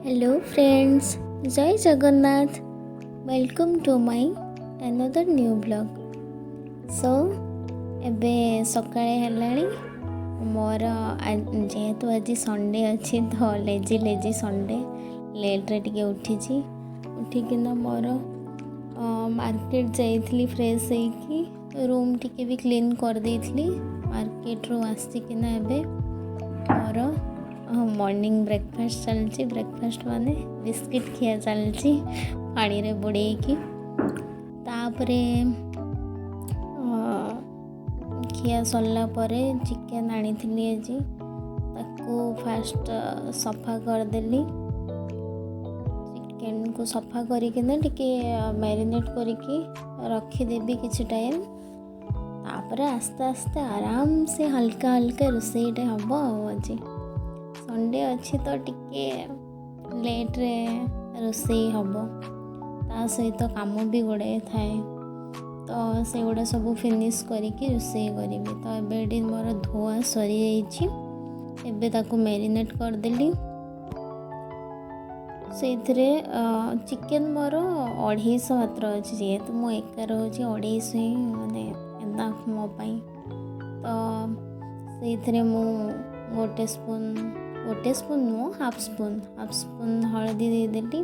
Hello friends, Jay Jagannath. Welcome to my another new vlog. So ଏବେ ସକାଳେ ହେଲାଣି ମୋର। ଯେହେତୁ ଆଜି ସଣ୍ଡେ ଅଛି, ତ ଲେଜି ଲେଜି ସଣ୍ଡେ, ଲେଟ୍ରେ ଟିକେ ଉଠିଛି। ଉଠିକିନା ମୋର ମାର୍କେଟ ଯାଇଥିଲି। ଫ୍ରେଶ୍ ହେଇକି ରୁମ୍ ଟିକେ ବି କ୍ଲିନ୍ କରିଦେଇଥିଲି। ମାର୍କେଟରୁ ଆସିକିନା ଏବେ ମୋର ମର୍ଣ୍ଣିଂ ବ୍ରେକଫାଷ୍ଟ ଚାଲିଛି। ବ୍ରେକଫାଷ୍ଟ ମାନେ ବିସ୍କିଟ୍ ଖିଆ ଚାଲିଛି ପାଣିରେ ବୁଡ଼େଇକି। ତାପରେ ଖିଆ ସରିଲା ପରେ ଚିକେନ୍ ଆଣିଥିଲି ଆଜି, ତାକୁ ଫାଷ୍ଟ ସଫା କରିଦେଲି। ଚିକେନ୍କୁ ସଫା କରିକିନା ଟିକେ ମ୍ୟାରିନେଟ୍ କରିକି ରଖିଦେବି କିଛି ଟାଇମ୍। ତାପରେ ଆସ୍ତେ ଆସ୍ତେ ଆରାମସେ ହାଲକା ହାଲକା ରୋଷେଇଟା ହେବ। ଆଉ ଆଜି ସଣ୍ଡେ ଅଛି, ତ ଟିକେ ଲେଟ୍ରେ ରୋଷେଇ ହେବ। ତା ସହିତ କାମ ବି ଗୁଡ଼ାଏ ଥାଏ, ତ ସେଗୁଡ଼ା ସବୁ ଫିନିଶ୍ କରିକି ରୋଷେଇ କରିବି। ତ ଏବେ ଏଠି ମୋର ଧୁଆ ସରିଯାଇଛି। ଏବେ ତାକୁ ମ୍ୟାରିନେଟ୍ କରିଦେଲି। ସେଇଥିରେ ଚିକେନ୍ ମୋର 250 ମାତ୍ର ଅଛି। ଯେହେତୁ ମୁଁ ଏକା ରହୁଛି, 250 ହିଁ ମାନେ ଏନାଫ୍ ମୋ ପାଇଁ। ତ ସେଇଥିରେ ମୁଁ ଗୋଟେ ସ୍ପୁନ୍, ଗୋଟେ ସ୍ପୁନ୍ ନୁହଁ, ହାଫ୍ ସ୍ପୁନ୍ ହଳଦୀ ଦେଇଦେଲି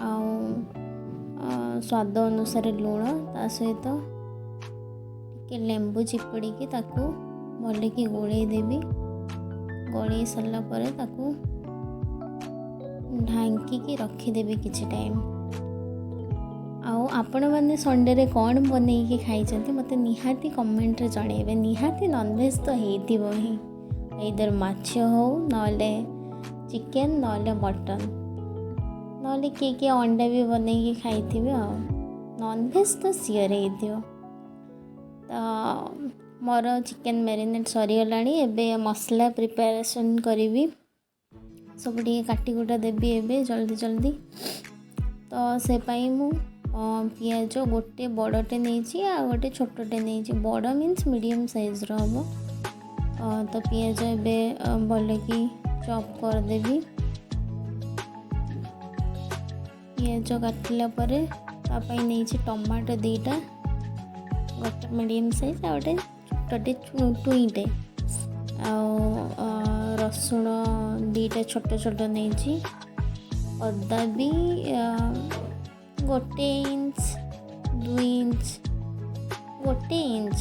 ଆଉ ସ୍ୱାଦ ଅନୁସାରେ ଲୁଣ, ତା ସହିତ ଟିକେ ଲେମ୍ବୁ ଚିପୁଡ଼ିକି ତାକୁ ଭଲକି ଗୋଳେଇ ଦେବି। ଗୋଳେଇ ସାରିଲା ପରେ ତାକୁ ଢାଙ୍କିକି ରଖିଦେବି କିଛି ଟାଇମ୍। ଆଉ ଆପଣମାନେ ସଣ୍ଡେରେ କ'ଣ ବନେଇକି ଖାଇଛନ୍ତି, ମୋତେ ନିହାତି କମେଣ୍ଟରେ ଜଣେଇବେ। ନିହାତି ନନଭେଜ୍ ତ ହେଇଥିବ ହିଁ, ଏଇଦର ମାଛ ହଉ, ନହେଲେ ଚିକେନ୍, ନହେଲେ ମଟନ୍, ନହେଲେ କିଏ କିଏ ଅଣ୍ଡା ବି ବନେଇକି ଖାଇଥିବେ। ଆଉ ନନଭେଜ୍ ତ ସିଓର ହେଇଥିବ। ତ ମୋର ଚିକେନ୍ ମ୍ୟାରିନେଟ୍ ସରିଗଲାଣି। ଏବେ ମସଲା ପ୍ରିପାରେସନ୍ କରିବି। ସବୁ ଟିକେ କାଟି କୁଟା ଦେବି ଏବେ ଜଲ୍ଦି ଜଲ୍ଦି। ତ ସେ ପାଇଁ ମୁଁ ପିଆଜ ଗୋଟେ ବଡ଼ଟେ ନେଇଛି ଆଉ ଗୋଟେ ଛୋଟଟେ ନେଇଛି। ବଡ଼ ମିନ୍ସ ମିଡ଼ିୟମ୍ ସାଇଜ୍ର ହେବ। ତ ପିଆଜ ଏବେ ଭଲକି ଚପ୍ କରିଦେବି। ପିଆଜ କାଟିଲା ପରେ ତା ପାଇଁ ନେଇଛି ଟମାଟୋ ଦୁଇଟା, ଗୋଟେ ମିଡ଼ିୟମ୍ ସାଇଜ୍ ଆଉ ଗୋଟେ ଛୋଟଟେ ଟୁଇଁଟେ। ଆଉ ରସୁଣ ଦୁଇଟା ଛୋଟ ଛୋଟ ନେଇଛି। ଅଦା ବି 1 ଇଞ୍ଚ, 2 ଇଞ୍ଚ, 1 ଇଞ୍ଚ,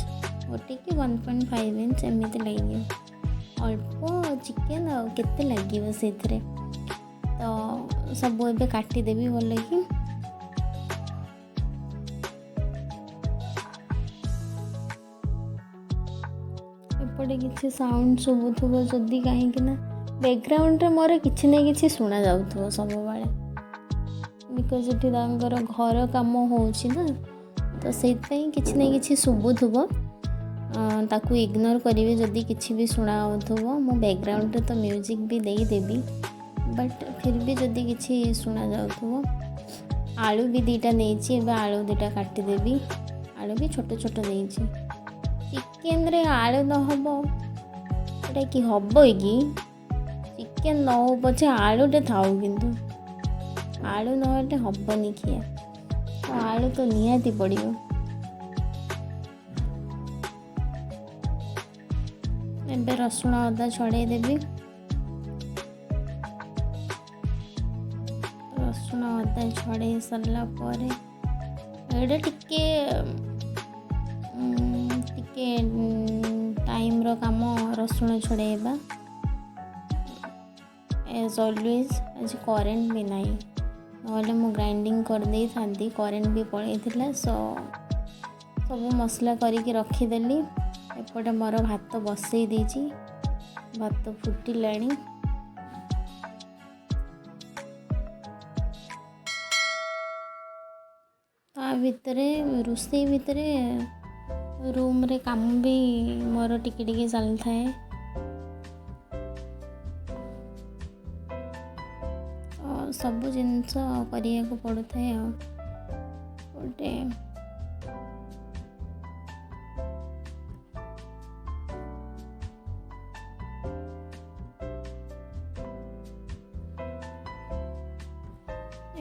ଗୋଟେ କି 1.5 ଇଞ୍ଚ ଏମିତି ଲାଗିବ। ଅଳ୍ପ ଚିକେନ୍, ଆଉ କେତେ ଲାଗିବ ସେଇଥିରେ? ତ ସବୁ ଏବେ କାଟିଦେବି ଭଲକି। ଏପଟେ କିଛି ସାଉଣ୍ଡ ଶୁଭୁଥିବ ଯଦି, କାହିଁକି ନା ବ୍ୟାକଗ୍ରାଉଣ୍ଡରେ ମୋର କିଛି ନା କିଛି ଶୁଣା ଯାଉଥିବ ସବୁବେଳେ, because ଏଠି ତାଙ୍କର ଘର କାମ ହେଉଛି ନା, ତ ସେଇଥିପାଇଁ କିଛି ନା କିଛି ଶୁଭୁଥିବ। ତାକୁ ଇଗ୍ନୋର କରିବେ ଯଦି କିଛି ବି ଶୁଣା ହେଉଥିବ। ମୁଁ ବ୍ୟାକଗ୍ରାଉଣ୍ଡରେ ତ ମ୍ୟୁଜିକ୍ ବି ଦେଇଦେବି, ବଟ୍ ଫିର୍ ବି ଯଦି କିଛି ଶୁଣା ଯାଉଥିବ। ଆଳୁ ବି ଦୁଇଟା ନେଇଛି। ଏବେ ଆଳୁ ଦୁଇଟା କାଟିଦେବି। ଆଳୁ ବି ଛୋଟ ଛୋଟ ନେଇଛି। ଚିକେନରେ ଆଳୁ ନ ହେବ, ଏଇଟା କି ହେବ କି? ଚିକେନ୍ ନ ହଉ ପଛେ ଆଳୁଟେ ଥାଉ, କିନ୍ତୁ ଆଳୁ ନହେଲେ ହେବନି ଖିଆ। ତ ଆଳୁ ତ ନିହାତି ପଡ଼ିବ। ଏବେ ରସୁଣ ଅଦା ଛଡ଼େଇ ଦେବି। ରସୁଣ ଅଦା ଛଡ଼େଇ ସାରିଲା ପରେ ଏଇଟା ଟିକେ ଟାଇମ୍ର କାମ, ରସୁଣ ଛଡ଼େଇବା। ଏଜ୍ ଅଲୱେଜ୍ ଆଜି କରେଣ୍ଟ ବି ନାହିଁ, ନହେଲେ ମୁଁ ଗ୍ରାଇଣ୍ଡିଙ୍ଗ କରିଦେଇଥାନ୍ତି। କରେଣ୍ଟ ବି ପଳେଇଥିଲା। ସୋ ସବୁ ମସଲା କରିକି ରଖିଦେଲି। ଏପଟେ ମୋର ଭାତ ବସେଇ ଦେଇଛି, ଭାତ ଫୁଟିଲାଣି। ତା ଭିତରେ, ରୋଷେଇ ଭିତରେ ରୁମ୍ରେ କାମ ବି ମୋର ଟିକେ ଟିକେ ଚାଲିଥାଏ। ତ ସବୁ ଜିନିଷ କରିବାକୁ ପଡ଼ୁଥାଏ। ଆଉ ଗୋଟେ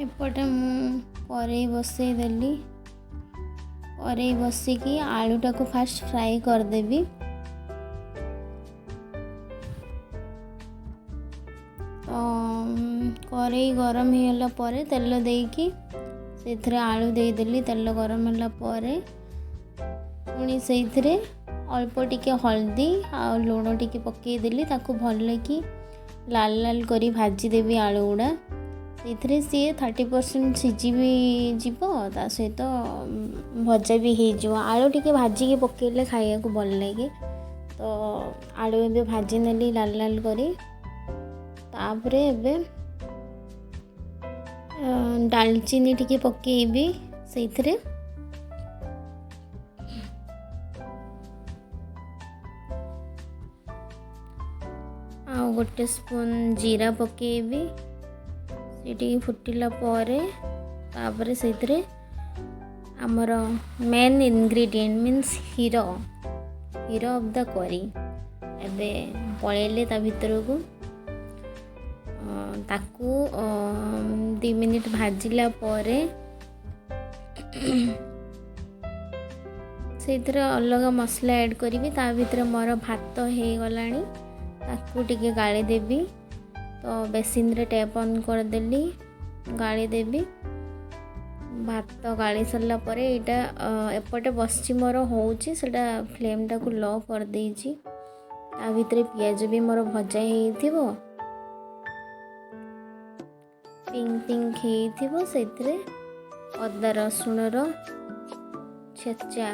ଏପଟେ ମୁଁ କରେଇ ବସେଇଦେଲି। କରେଇ ବସିକି ଆଳୁଟାକୁ ଫାଷ୍ଟ ଫ୍ରାଏ କରିଦେବି। ତ କରେଇ ଗରମ ହେଇଗଲା ପରେ ତେଲ ଦେଇକି ସେଇଥିରେ ଆଳୁ ଦେଇଦେଲି। ତେଲ ଗରମ ହେଲା ପରେ ପୁଣି ସେଇଥିରେ ଅଳ୍ପ ଟିକେ ହଳଦୀ ଆଉ ଲୁଣ ଟିକେ ପକେଇଦେଲି। ତାକୁ ଭଲକି ଲାଲ ଲାଲ କରି ଭାଜିଦେବି ଆଳୁ ଗୁଡ଼ା। ସେଇଥିରେ ସିଏ 30% ସିଝି ବି ଯିବ, ତା ସହିତ ଭଜା ବି ହେଇଯିବ। ଆଳୁ ଟିକେ ଭାଜିକି ପକେଇଲେ ଖାଇବାକୁ ଭଲ ଲାଗେ। ତ ଆଳୁ ଏବେ ଭାଜି ନେଲି ଲାଲ ଲାଲ କରି। ତାପରେ ଏବେ ଡାଲଚିନି ଟିକେ ପକେଇବି ସେଇଥିରେ। ଆଉ 1 ସ୍ପୁନ୍ ଜିରା ପକେଇବି। ସେ ଟିକେ ଫୁଟିଲା ପରେ ତାପରେ ସେଇଥିରେ ଆମର main ingredient means hero of the curry ଏବେ ପଳେଇଲେ ତା ଭିତରକୁ। ତାକୁ 2 ମିନିଟ୍ ଭାଜିଲା ପରେ ସେଇଥିରେ ଅଲଗା ମସଲା ଆଡ଼୍ କରିବି। ତା ଭିତରେ ମୋର ଭାତ ହେଇଗଲାଣି, ତାକୁ ଟିକେ ଗାଳିଦେବି। ତ ବେସିନ୍ରେ ଟ୍ୟାପ୍ ଅନ୍ କରିଦେଲି, ଗାଳିଦେବି। ଭାତ ଗାଳି ସାରିଲା ପରେ ଏଇଟା ଏପଟେ ବସିଛି ମୋର ହେଉଛି, ସେଇଟା ଫ୍ଲେମ୍ଟାକୁ ଲୋ କରିଦେଇଛି। ତା ଭିତରେ ପିଆଜ ବି ମୋର ଭଜା ହେଇଥିବ, ପିଙ୍କ ପିଙ୍କ ହେଇଥିବ। ସେଇଥିରେ ଅଦା ରସୁଣର ଛେଚା,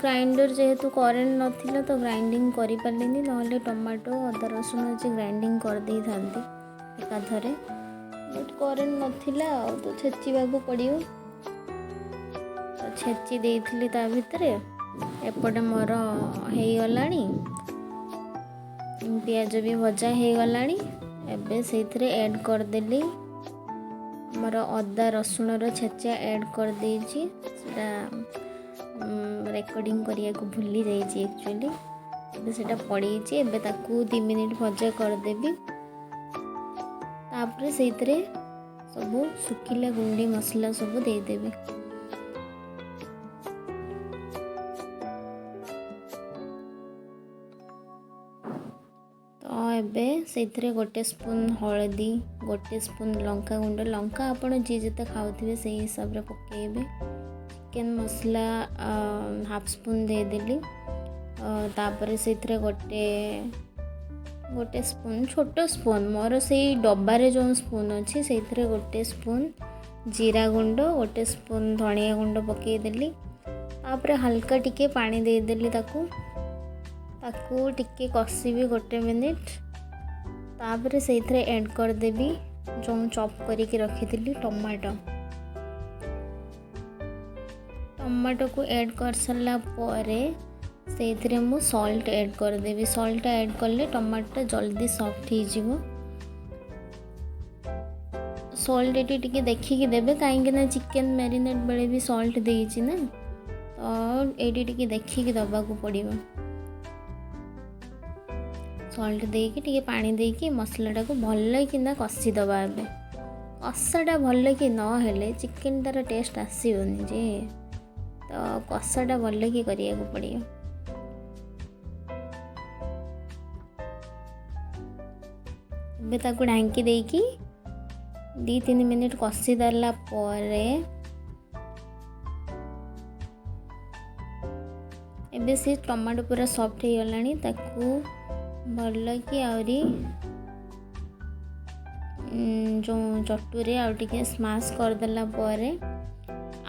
ଗ୍ରାଇଣ୍ଡର ଯେହେତୁ କରେଣ୍ଟ ନଥିଲା ତ ଗ୍ରାଇଣ୍ଡିଙ୍ଗ କରିପାରିଲିନି, ନହେଲେ ଟମାଟୋ ଅଦା ରସୁଣ ଅଛି ଗ୍ରାଇଣ୍ଡିଙ୍ଗ କରିଦେଇଥାନ୍ତି ଏକାଥରେ, ବଟ୍ କରେଣ୍ଟ ନଥିଲା ଆଉ ତ ଛେଚିବାକୁ ପଡ଼ିବ। ତ ଛେଚି ଦେଇଥିଲି ତା ଭିତରେ। ଏପଟେ ମୋର ହେଇଗଲାଣି, ପିଆଜ ବି ଭଜା ହେଇଗଲାଣି। ଏବେ ସେଇଥିରେ ଆଡ଼୍ କରିଦେଲି ଆମର ଅଦା ରସୁଣର ଛେଚା ଆଡ଼୍ କରିଦେଇଛି। ସେଇଟା ରେକର୍ଡ଼ିଂ କରିବାକୁ ଭୁଲି ଯାଇଛି ଆକ୍ଚୁଆଲି। ଏବେ ସେଇଟା ପଡ଼ିଯାଇଛି। ଏବେ ତାକୁ 2 ମିନିଟ୍ ଭଜା କରିଦେବି। ତାପରେ ସେଇଥିରେ ସବୁ ଶୁଖିଲା ଗୁଣ୍ଡି ମସଲା ସବୁ ଦେଇଦେବି। ତ ଏବେ ସେଇଥିରେ 1 ସ୍ପୁନ୍ ହଳଦୀ, 1 ସ୍ପୁନ୍ ଲଙ୍କା ଗୁଣ୍ଡ, ଲଙ୍କା ଆପଣ ଯିଏ ଯେତେ ଖାଉଥିବେ ସେଇ ହିସାବରେ ପକାଇବେ। ଚିକେନ୍ ମସଲା ହାଫ୍ ସ୍ପୁନ୍ ଦେଇଦେଲି। ତାପରେ ସେଇଥିରେ ଗୋଟେ ସ୍ପୁନ୍, ଛୋଟ ସ୍ପୁନ୍, ମୋର ସେଇ ଡବାରେ ଯେଉଁ ସ୍ପୁନ୍ ଅଛି ସେଇଥିରେ 1 ସ୍ପୁନ୍ ଜିରା ଗୁଣ୍ଡ, 1 ସ୍ପୁନ୍ ଧନିଆ ଗୁଣ୍ଡ ପକାଇଦେଲି। ତାପରେ ହାଲକା ଟିକେ ପାଣି ଦେଇଦେଲି। ତାକୁ ଟିକେ କଷିବି 1 ମିନିଟ୍। ତାପରେ ସେଇଥିରେ ଆଡ଼୍ କରିଦେବି ଯେଉଁ ଚପ୍ କରିକି ରଖିଥିଲି ଟମାଟୋ। ଟମାଟୋକୁ ଆଡ଼୍ କରିସାରିଲା ପରେ ସେଇଥିରେ ମୁଁ ସଲ୍ଟ ଆଡ଼୍ କରିଦେବି। ସଲ୍ଟଟା ଆଡ଼୍ କଲେ ଟମାଟୋଟା ଜଲ୍ଦି ସଫ୍ଟ ହେଇଯିବ। ସଲ୍ଟ ଏଠି ଟିକେ ଦେଖିକି ଦେବେ, କାହିଁକିନା ଚିକେନ୍ ମ୍ୟାରିନେଟ୍ ବେଳେ ବି ସଲ୍ଟ ଦେଇଛି ନା, ତ ଏଇଠି ଟିକେ ଦେଖିକି ଦେବାକୁ ପଡ଼ିବ। ସଲ୍ଟ ଦେଇକି ଟିକେ ପାଣି ଦେଇକି ମସଲାଟାକୁ ଭଲକିନା କଷିଦେବା। ଏବେ କଷାଟା ଭଲକି ନହେଲେ ଚିକେନ୍ଟାର ଟେଷ୍ଟ ଆସିବନି ଯେ, ତ କଷାଟା ଭଲକି କରିବାକୁ ପଡ଼ିବ। ଏବେ ତାକୁ ଢାଙ୍କି ଦେଇକି 2-3 ମିନିଟ୍ କଷିଦେଲା ପରେ ଏବେ ସେ ଟମାଟୋ ପୁରା ସଫ୍ଟ ହେଇଗଲାଣି। ତାକୁ ଭଲକି ଆହୁରି ଯେଉଁ ଚଟୁରେ ଆଉ ଟିକେ ସ୍ମାସ୍ କରିଦେଲା ପରେ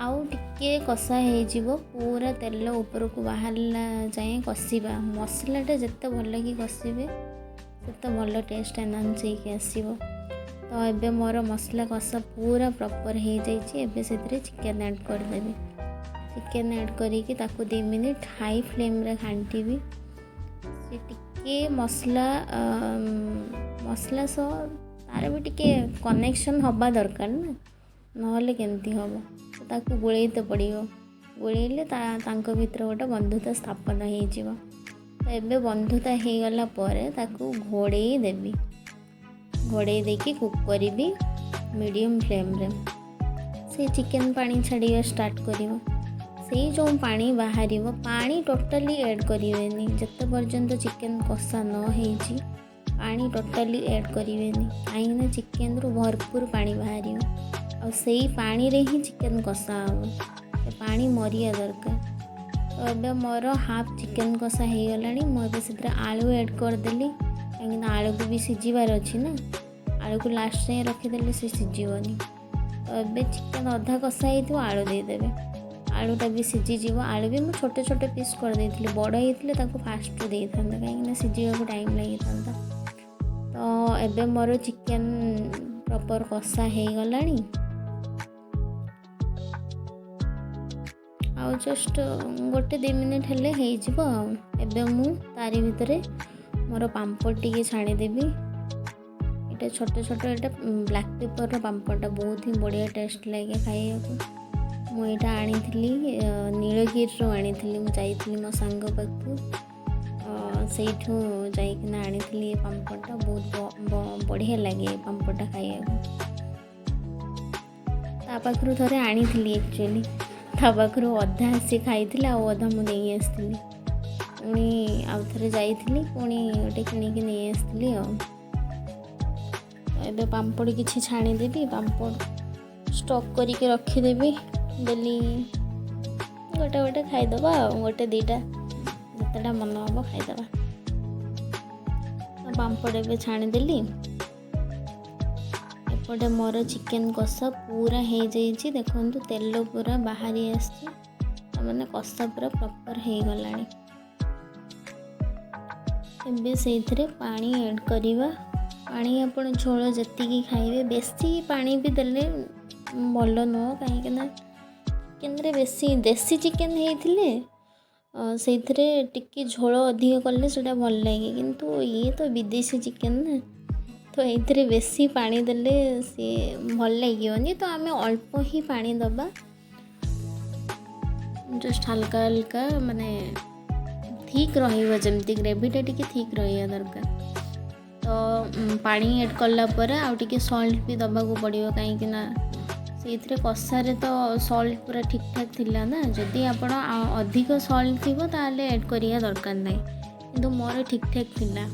ଆଉ ଟିକେ କଷା ହେଇଯିବ। ପୁରା ତେଲ ଉପରକୁ ବାହାରିଲା ଯାଏଁ କଷିବା। ମସଲାଟା ଯେତେ ଭଲକି କଷିବେ ସେତେ ଭଲ ଟେଷ୍ଟ ଏନହାନ୍ସ ହେଇକି ଆସିବ। ତ ଏବେ ମୋର ମସଲା କଷା ପୁରା ପ୍ରପର୍ ହେଇଯାଇଛି। ଏବେ ସେଥିରେ ଚିକେନ୍ ଆଡ଼୍ କରିଦେବି। ଚିକେନ୍ ଆଡ଼୍ କରିକି ତାକୁ 2 ମିନିଟ୍ ହାଇ ଫ୍ଲେମ୍ରେ ଘାଣ୍ଟିବି। ସେ ଟିକେ ମସଲା ସହ ତାର ବି ଟିକେ କନେକ୍ସନ୍ ହେବା ଦରକାର ନା, ନହେଲେ କେମିତି ହେବ। ତ ତାକୁ ଗୋଳେଇ ତ ପଡ଼ିବ। ଗୋଳେଇଲେ ତାଙ୍କ ଭିତରେ ଗୋଟେ ବନ୍ଧୁତା ସ୍ଥାପନ ହେଇଯିବ। ତ ଏବେ ବନ୍ଧୁତା ହେଇଗଲା ପରେ ତାକୁ ଘୋଡ଼େଇ ଦେବି। ଘୋଡ଼େଇ ଦେଇକି କୁକ୍ କରିବି ମିଡ଼ିୟମ୍ ଫ୍ଲେମ୍ରେ। ସେ ଚିକେନ୍ ପାଣି ଛାଡ଼ିବା ଷ୍ଟାର୍ଟ କରିବ। ସେଇ ଯେଉଁ ପାଣି ବାହାରିବ, ପାଣି ଟୋଟାଲି ଆଡ଼୍ କରିବେନି। ଯେତେ ପର୍ଯ୍ୟନ୍ତ ଚିକେନ୍ କଷା ନ ହେଇଛି, ପାଣି ଟୋଟାଲି ଆଡ଼୍ କରିବେନି, କାହିଁକିନା ଚିକେନ୍ରୁ ଭରପୁର ପାଣି ବାହାରିବ ଆଉ ସେଇ ପାଣିରେ ହିଁ ଚିକେନ୍ କଷା ହେବ। ସେ ପାଣି ମରିବା ଦରକାର। ତ ଏବେ ମୋର ହାଫ୍ ଚିକେନ୍ କଷା ହେଇଗଲାଣି। ମୁଁ ଏବେ ସେଥିରେ ଆଳୁ ଆଡ଼୍ କରିଦେଲି, କାହିଁକିନା ଆଳୁକୁ ବି ସିଝିବାର ଅଛି ନା। ଆଳୁକୁ ଲାଷ୍ଟ ଯାଏଁ ରଖିଦେଲେ ସେ ସିଝିବନି। ତ ଏବେ ଚିକେନ୍ ଅଧା କଷା ହେଇଥିବ, ଆଳୁ ଦେଇଦେବେ। ଆଳୁଟା ବି ସିଝିଯିବ। ଆଳୁ ବି ମୁଁ ଛୋଟ ଛୋଟ ପିସ୍ କରିଦେଇଥିଲି। ବଡ଼ ହେଇଥିଲେ ତାକୁ ଫାଷ୍ଟରୁ ଦେଇଥାନ୍ତେ, କାହିଁକିନା ସିଝିବାକୁ ଟାଇମ୍ ଲାଗିଥାନ୍ତା। ତ ଏବେ ମୋର ଚିକେନ୍ ପ୍ରପର୍ କଷା ହେଇଗଲାଣି। ଆଉ ଜଷ୍ଟ 1-2 ମିନିଟ୍ ହେଲେ ହେଇଯିବ। ଆଉ ଏବେ ମୁଁ ତାରି ଭିତରେ ମୋର ପାମ୍ପଡ଼ ଟିକେ ଛାଣିଦେବି। ଏଇଟା ଛୋଟ ଛୋଟ, ଏଇଟା ବ୍ଲାକ୍ ପେପର୍ର ପାମ୍ପଡ଼ଟା ବହୁତ ହିଁ ବଢ଼ିଆ ଟେଷ୍ଟ ଲାଗେ ଖାଇବାକୁ। ମୁଁ ଏଇଟା ଆଣିଥିଲି, ନୀଳଗିରିରୁ ଆଣିଥିଲି। ମୁଁ ଯାଇଥିଲି ମୋ ସାଙ୍ଗ ପାଖକୁ, ସେଇଠୁ ଯାଇକିନା ଆଣିଥିଲି ଏ ପାମ୍ପଡ଼ଟା। ବହୁତ ବଢ଼ିଆ ଲାଗେ ଏ ପାମ୍ପଡ଼ଟା ଖାଇବାକୁ। ତା ପାଖରୁ ଥରେ ଆଣିଥିଲି ଆକ୍ଚୁଆଲି। ତା ପାଖରୁ ଅଧା ସେ ଖାଇଥିଲା ଆଉ ଅଧା ମୁଁ ନେଇ ଆସିଥିଲି। ପୁଣି ଆଉ ଥରେ ଯାଇଥିଲି, ପୁଣି ଗୋଟେ କିଣିକି ନେଇ ଆସିଥିଲି। ଆଉ ଏବେ ପାମ୍ପଡ଼ କିଛି ଛାଣିଦେବି। ପାମ୍ପଡ଼ ଷ୍ଟକ୍ କରିକି ରଖିଦେବି। ଡେଲି ଗୋଟେ ଗୋଟେ ଖାଇଦେବା ଆଉ ଗୋଟେ ଦୁଇଟା, ଯେତେଟା ମନ ହେବ ଖାଇଦେବା। ତ ପାମ୍ପଡ଼ ଏବେ ଛାଣିଦେଲି। ଏପଟେ ମୋର ଚିକେନ୍ କଷା ପୁରା ହେଇଯାଇଛି। ଦେଖନ୍ତୁ, ତେଲ ପୁରା ବାହାରି ଆସିଛି, ତାମାନେ କଷା ପୁରା ପ୍ରପର୍ ହେଇଗଲାଣି। ଏବେ ସେଇଥିରେ ପାଣି ଆଡ଼୍ କରିବା। ପାଣି ଆପଣ ଝୋଳ ଯେତିକି ଖାଇବେ। ବେଶୀ ପାଣି ବି ଦେଲେ ଭଲ ନୁହଁ, କାହିଁକିନା ଚିକେନ୍ରେ ବେଶୀ, ଦେଶୀ ଚିକେନ୍ ହେଇଥିଲେ ସେଇଥିରେ ଟିକେ ଝୋଳ ଅଧିକ କଲେ ସେଇଟା ଭଲ ଲାଗେ। କିନ୍ତୁ ଇଏ ତ ବିଦେଶୀ ଚିକେନ୍ ନା, ତ ଏଇଥିରେ ବେଶୀ ପାଣି ଦେଲେ ସିଏ ଭଲ ଲାଗିବନି। ତ ଆମେ ଅଳ୍ପ ହିଁ ପାଣି ଦେବା, ଜଷ୍ଟ ହାଲକା ହାଲକା, ମାନେ ଥିକ୍ ରହିବ ଯେମିତି, ଗ୍ରେଭିଟା ଟିକେ ଥିକ୍ ରହିବା ଦରକାର। ତ ପାଣି ଆଡ଼୍ କଲା ପରେ ଆଉ ଟିକେ ସଲ୍ଟ ବି ଦେବାକୁ ପଡ଼ିବ, କାହିଁକି ନା ସେଇଥିରେ କଷାରେ ତ ସଲ୍ଟ ପୁରା ଠିକ୍ ଠାକ୍ ଥିଲା ନା। ଯଦି ଆପଣ ଅଧିକ ସଲ୍ଟ ଥିବ, ତାହେଲେ ଆଡ଼୍ କରିବା ଦରକାର ନାହିଁ, କିନ୍ତୁ ମୋର ଠିକ୍ ଠାକ୍ ଥିଲା।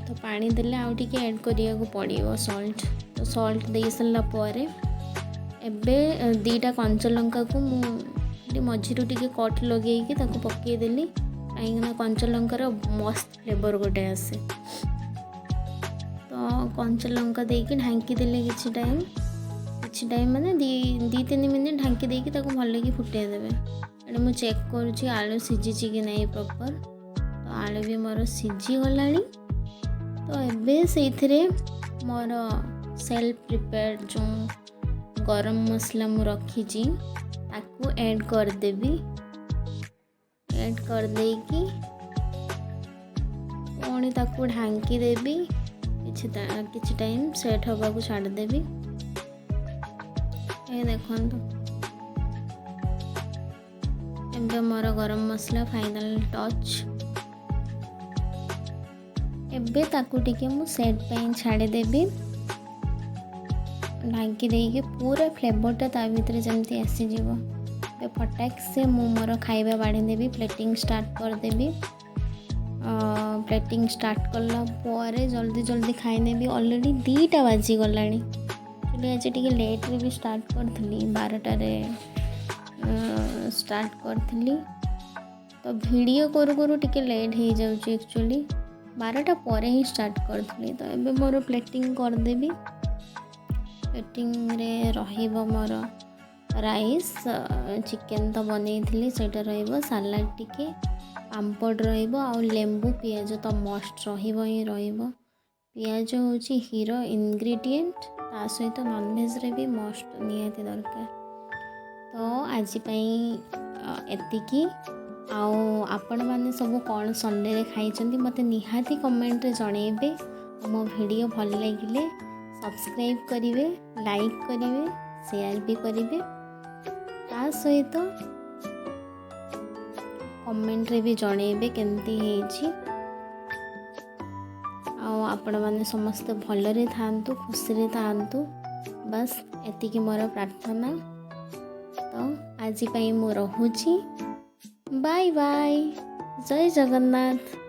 ତ ପାଣି ଦେଲେ ଆଉ ଟିକେ ଆଡ଼୍ କରିବାକୁ ପଡ଼ିବ ସଲ୍ଟ। ତ ସଲ୍ଟ ଦେଇ ସାରିଲା ପରେ ଏବେ ଦୁଇଟା କଞ୍ଚା ଲଙ୍କାକୁ ମୁଁ ଟିକେ ମଝିରୁ ଟିକେ କଟ୍ ଲଗେଇକି ତାକୁ ପକାଇଦେଲି, କାହିଁକିନା କଞ୍ଚା ଲଙ୍କାର ମସ୍ତ ଫ୍ଲେଭର୍ ଗୋଟେ ଆସେ। ତ କଞ୍ଚା ଲଙ୍କା ଦେଇକି ଢାଙ୍କି ଦେଲେ କିଛି ଟାଇମ୍। କିଛି ଟାଇମ୍ ମାନେ 2-3 ମିନିଟ୍ ଢାଙ୍କି ଦେଇକି ତାକୁ ଭଲକି ଫୁଟେଇ ଦେବେ। ଏଠି ମୁଁ ଚେକ୍ କରୁଛି ଆଳୁ ସିଝିଛି କି ନାହିଁ ପ୍ରପର୍। ତ ଆଳୁ ବି ମୋର ସିଝିଗଲାଣି। ତ ଏବେ ସେଇଥିରେ ମୋର ସେଲ୍ଫ ପ୍ରିପେୟାର୍ଡ଼ ଯେଉଁ ଗରମ ମସଲା ମୁଁ ରଖିଛି, ତାକୁ ଆଡ଼୍ କରିଦେବି। ଆଡ଼୍ କରିଦେଇକି ପୁଣି ତାକୁ ଢାଙ୍କି ଦେବି। କିଛି ଟାଇମ୍ ସେଟ୍ ହେବାକୁ ଛାଡ଼ିଦେବି। ଏ ଦେଖନ୍ତୁ, ଏବେ ମୋର ଗରମ ମସଲା ଫାଇନାଲ୍ ଟଚ୍। ଏବେ ତାକୁ ଟିକେ ମୁଁ ସେଟ୍ ପାଇଁ ଛାଡ଼ିଦେବି ଢାଙ୍କି ଦେଇକି, ପୁରା ଫ୍ଲେଭରଟା ତା ଭିତରେ ଯେମିତି ଆସିଯିବ। ଏବେ ଫଟାକ ସେ ମୁଁ ମୋର ଖାଇବା ବାଢ଼ିଦେବି, ପ୍ଲେଟିଂ ଷ୍ଟାର୍ଟ କରିଦେବି। ପ୍ଲେଟିଂ ଷ୍ଟାର୍ଟ କଲା ପରେ ଜଲ୍ଦି ଜଲ୍ଦି ଖାଇନେବି। ଅଲରେଡ଼ି 2ଟା ବାଜିଗଲାଣି। ଆକ୍ଚୁଆଲି ଆଜି ଟିକେ ଲେଟ୍ରେ ବି ଷ୍ଟାର୍ଟ କରିଥିଲି, 12ଟାରେ ଷ୍ଟାର୍ଟ କରିଥିଲି। ତ ଭିଡ଼ିଓ କରୁ କରୁ ଟିକେ ଲେଟ୍ ହେଇଯାଉଛି। ଆକ୍ଚୁଆଲି 12ଟା ପରେ ହିଁ ଷ୍ଟାର୍ଟ କରିଥିଲି। ତ ଏବେ ମୋର ପ୍ଲେଟିଂ କରିଦେବି। ପ୍ଲେଟିଂରେ ରହିବ ମୋର ରାଇସ୍, ଚିକେନ୍ ତ ବନେଇଥିଲି ସେଇଟା ରହିବ, ସାଲାଡ଼ ଟିକେ, ପାମ୍ପଡ଼ ରହିବ ଆଉ ଲେମ୍ବୁ ପିଆଜ ତ ମଷ୍ଟ ରହିବ ହିଁ ରହିବ। ପିଆଜ ହେଉଛି ହିରୋ ଇନଗ୍ରିଡ଼ିଏଣ୍ଟ, ତା ସହିତ ନନଭେଜରେ ବି ମଷ୍ଟ ନିହାତି ଦରକାର। ତ ଆଜି ପାଇଁ ଏତିକି। ଆଉ ଆପଣମାନେ ସବୁ କ'ଣ ସଣ୍ଡେରେ ଖାଇଛନ୍ତି, ମୋତେ ନିହାତି କମେଣ୍ଟରେ ଜଣେଇବେ। ମୋ ଭିଡ଼ିଓ ଭଲ ଲାଗିଲେ ସବସ୍କ୍ରାଇବ୍ କରିବେ, ଲାଇକ୍ କରିବେ, ସେୟାର ବି କରିବେ। ତା ସହିତ କମେଣ୍ଟରେ ବି ଜଣେଇବେ କେମିତି ହେଇଛି। ଆଉ ଆପଣମାନେ ସମସ୍ତେ ଭଲରେ ଥାଆନ୍ତୁ, ଖୁସିରେ ଥାଆନ୍ତୁ। ବାସ୍, ଏତିକି ମୋର ପ୍ରାର୍ଥନା। ତ ଆଜି ପାଇଁ ମୁଁ ରହୁଛି। ବାଏ ବାଏ, ଜୟ ଜଗନ୍ନାଥ।